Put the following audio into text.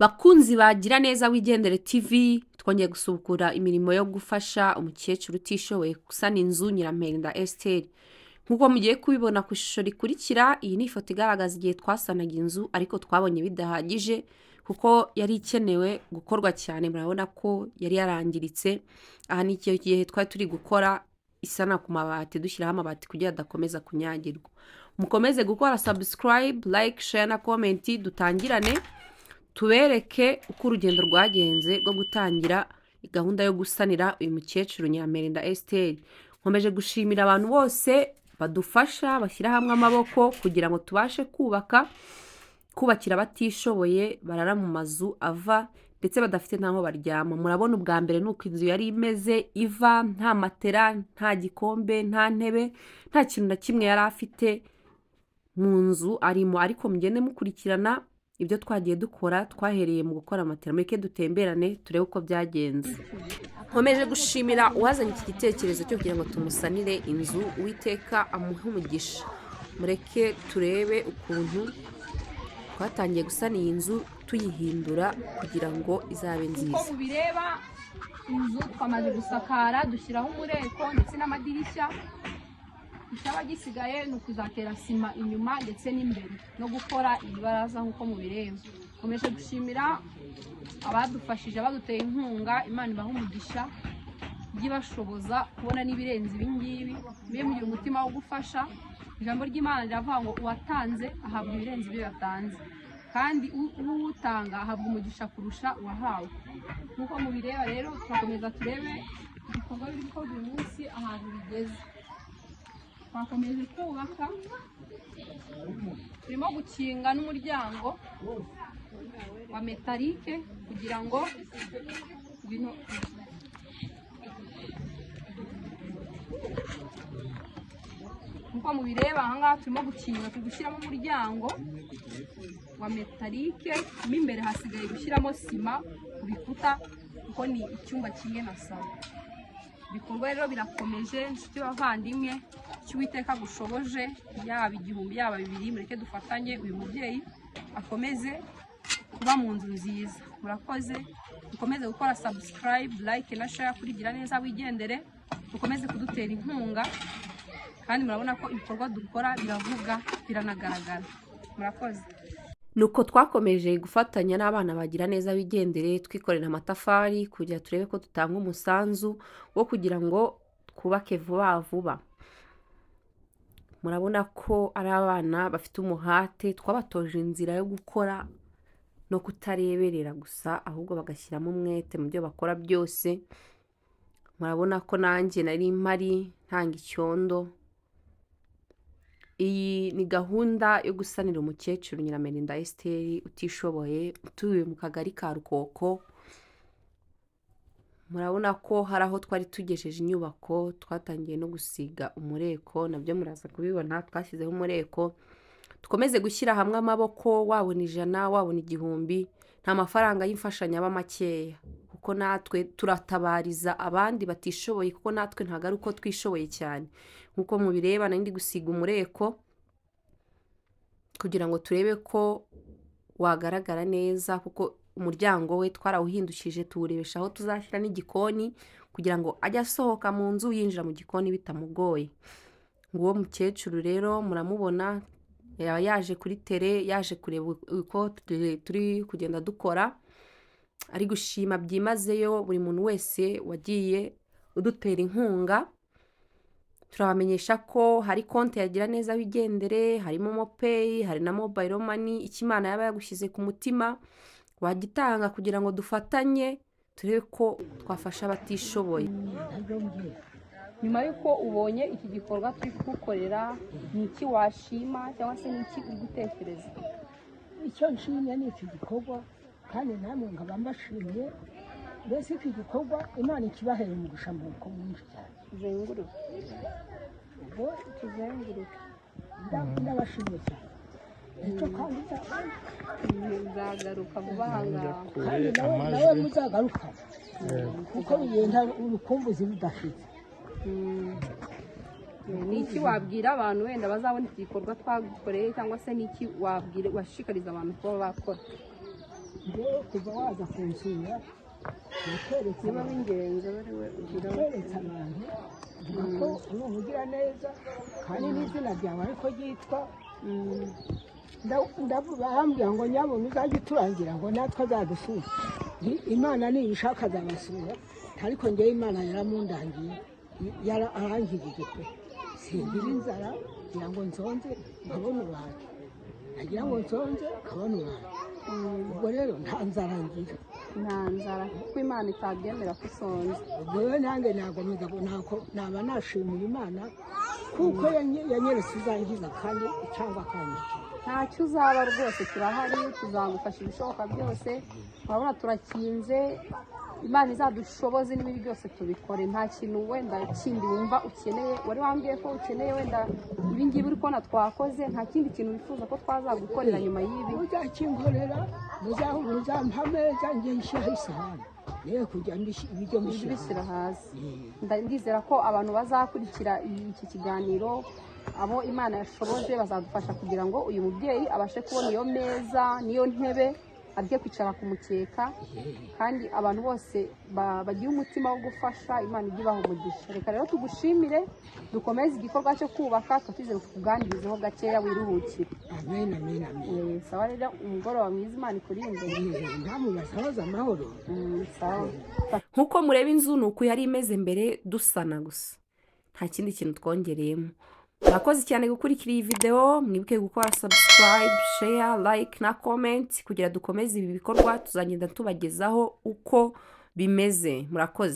Bakunzi ba Giraneza Wigendere TV, twongeye gusubukura imirimo yo gufasha umukecuru utishoboye gusana inzu, Nyirampenda Esther. Nk'uko mugiye kubibona ku ishusho rikurikira, iyi ni ifoto igaragaza igihe twasanaga inzu, ariko twabonye bidahagije kuko yari ikenewe gukorwa cyane. Murabona ko yari yarangiritse. Aha ni icyo gihe twari turi gukora isana ku mabati, dushyiraho amabati kugira adakomeza kunyagirwa. Mukomeze gukora subscribe, like, share na comment. Dutangirane tubereke uko urugendo rwagenze rwo gutangira gahunda yo gusanira uyu mukecuru Nyirampenda Esther. Nkomeje gushimira abantu bose badufasha, bashyira hamwe amaboko kugira ngo tubashe kubaka, kubakira abatishoboye barara mu mazu ava ndetse badafite n'aho baryama. Murabona ubwa mbere ni uko inzu yari imeze iva, nta matera, nta gikombe, nta ntebe, nta kintu na kimwe yari afite mu nzu arimo. Ariko mugende mukurikirana ibyo twagiye dukora. Twahereye mu gukora matera. Mureke dutemberane turebe uko byagenze. Nkomeje gushimira uwazanye iki gitekerezo cyo kugira ngo tumusanire inzu, Uwiteka amuhe umugisha. Mureke turebe ukuntu twatangiye gusana iyi nzu, tuyihindura kugira ngo izabe Uko nziza. mubireba, inzu twamaze gusakara, dushyiraho umureko ndetse n'amadirishya. Icyaba gisigaye ni ukuzatera sima inyuma ndetse n'imbere no gukora ibibaraza. Nk'uko mubireba, nkomeje gushimira abadufashije, abaduteye inkunga. Imana ibaha umugisha, ijye ibashoboza kubona n'ibirenze ibi ngibi. Mube mugira umutima wo gufasha. Ijambo ry'Imana riravuga ngo uwatanze ahabwa ibirenze ibyo yatanze, kandi utanga ahabwa umugisha kurusha uwahawe. Nk'uko mubireba rero, turakomeza turebe ibikorwa biri gukorwa uyu munsi, ahantu bigeze. Twakomeje kubaka, turimo gukinga n'umuryango wa métallique kugira ngo ibintu. Nk'uko mubireba ahangaha, turimo gukinga, turi gushyiramo umuryango wa métallique. Mo imbere hasigaye gushyiramo sima ku bikuta, kuko ni icyumba kimwe na salon. Ibikorwa rero birakomeje. Inshuti bavandimwe, icyo Uwiteka agushoboje, yaba 1000, yaba 2000, mureke dufatanye uyu mubyeyi akomeze kuba mu nzu nziza. Murakoze. Dukomeze gukora subscribe, like na share kuri Giraneza Wigendere. Dukomeze kudutera inkunga, kandi murabona ko ibikorwa dukora biravuga, biranagaragara. Murakoze. Nuko twakomeje gufatanya n'abana ba Giraneza Wigendere, twikorera amatafari kugira turebe ko dutanga umusanzu wo kugira ngo twubake vuba vuba. Murabona ko ari abana bafite umuhate. Twabatoje inzira yo gukora no kutareberera gusa, ahubwo bagashyiramo umwete mu byo bakora byose. Murabona ko nanjye nari mpari ntanga icyondo. Iyi ni gahunda yo gusanira umukecuru Nyirampenda Esther utishoboye, utuye mu kagari ka Rukoko. Murabona ko hari aho twari tugejeje inyubako, twatangiye no gusiga umureko, nabyo muraza kubibona. Twashyizeho umureko. Dukomeze gushyira hamwe amaboko. Wabona 100, wabona 1000, nta mafaranga y'imfashanyo aba makeya, kuko natwe turatabariza abandi batishoboye, kuko natwe ntabwo ari uko twishoboye cyane. Nk'uko mubireba, nari ndi gusiga umureko kugira ngo turebe ko wagaragara neza, kuko umuryango we twarawuhindukije, tuwurebesha aho tuzashyira n'igikoni, kugira ngo ajye asohoka mu nzu yinjira mu gikoni bitamugoye. Nguwo mukecuru rero muramubona, yaba yaje kuri terrain, yaje kureba uko turi kugenda dukora, ari gushima byimazeyo buri muntu wese wagiye udutera inkunga. Turabamenyesha ko hari konti ya Giraneza Wigendere, harimo MoMo Pay, hari na mobile money. Icyo Imana yaba yagushyize ku mutima wagitanga kugira ngo dufatanye turebe ko twafasha abatishoboye. Nyuma y'uko ubonye iki gikorwa turi kugukorera, ni iki washima cyangwa se ni iki uri gutekereza? Icyo nshimye ni iki gikorwa, kandi namwe nkaba mbashimiye. Mbese iki gikorwa Imana ikibahera umugisha mu bwoko mwinshi cyane. Zenguruke. Ubwo Tuzenguruke. Ndabashimiye cyane icyo kandi Nzagaruka vuba aha ngaha. Kandi nawe muzagaruka, kuko bigenda urukumbuzi rudashitse. Ni iki wabwira abantu wenda bazabona iki gikorwa twagukoreye, cyangwa se ni iki wabwira, washishikariza abantu kuba bakora? Njyewe Kuva waza kunsura, nakweretse Niba abantu, b'ingenzi aba ari we ugira. Nakweretse abantu, mvuga ko uri umugiraneza kandi n'izina ryawe ariko ryitwa. Barambwira ngo nyabuna uzajya uturangira ngo natwe azadusura. Imana nibishaka azabasura, ariko ngewe Imana yaramundangiye, arankijije pe. Singira inzara ngira ngo nsonze nkabona uruhare, nagira ngo nsonze nkabona uruhare. Ubwo rero nta nzara ngira. Nta nzara, kuko Imana itabyemera ko usonza. Ubwo rero nanjye nakomeza ntako naba nashimira Imana kuko yanyeretse uzangiza kandi cyangwa akanyica. Ntacyo uzaba rwose, turahari, tuzagufasha ibishoboka byose. Urabona turakinze, Imana izadushoboze n'ibindi byose tubikore. Nta kintu wenda kindi wumva ukeneye? Wari wambwiye ko ukeneye wenda ibi ngibi uri kubona twakoze. Nta kindi kintu wifuza ko twazagukorera nyuma y'ibi? Muzakinkorera, muzampa ameza njye nshyiraho isahani, niyo kujya ibiryo ujye mbishyira ubishyira hasi. Hasi. Ndizera ko abantu bazakurikira iki kiganiro, abo Imana yashoboje, bazadufasha kugira ngo uyu mubyeyi abashe kubona iyo meza n'iyo ntebe, ajye kwicara ku mukeka. Kandi abantu bose bagira umutima wo gufasha, Imana ijye ibaha umugisha. Reka rero tugushimire, dukomeze igikorwa cyo kubaka, tuba tukuganirizeho gakeya, wiruhukire. Amen, amen, amen. Sawa rero, umugoroba mwiza, Imana ikurinde. Namwe basabaza amahoro. Sawa. Nk'uko mureba inzu ni uku yari imeze mbere dusana gusa, nta kindi kintu twongereyemo. Murakoze cyane gukurikira iyi videwo. Mwibuke gukora subscribe, share, like na comment kugira dukomeze ibi bikorwa. Tuzagenda tubagezaho uko bimeze. Murakoze.